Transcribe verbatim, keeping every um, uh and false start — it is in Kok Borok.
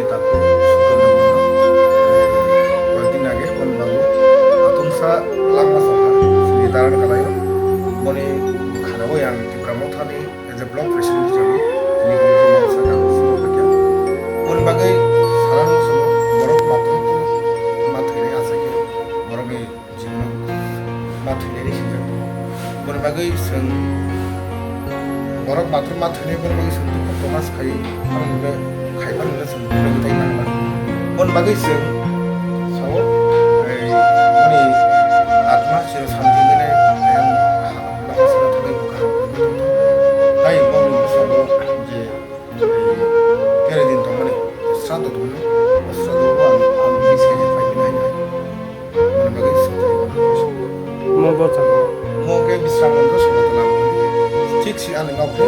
Takhuk Subrahmanya, eh, koyekdin age, boni bagwi atungsa langma sokha, chini daran kalaio. Boni khana bai ang Tipra Mothani as a block president hisabe tini boni joma sakha, subo khe. Boni bagwi sana muchungo borok matwrwngno ma thwinai asakhe borokni jibon ma thwinani swijak tongo. Boni bagwi chwng borok bathroom ma thwinai, boni bagwi chwng dukhu tongma se khai phano hwnle, khai phano hwnle chwng phunugwi tai mano. Boni bagwi chwng sao, ei, boni atma chiro santi hwnle ayang, ah, baksa thangwi bwkha. Tai boni bwskango je Kere din tongmani, sraddho tongmani, sraddho bo ang, ang bini side pai pina hai hai. Mani bagwi sraddho tongmani. Mo bo chamo. Mo ke bisram mantro soba tala. Thik si ani nok ni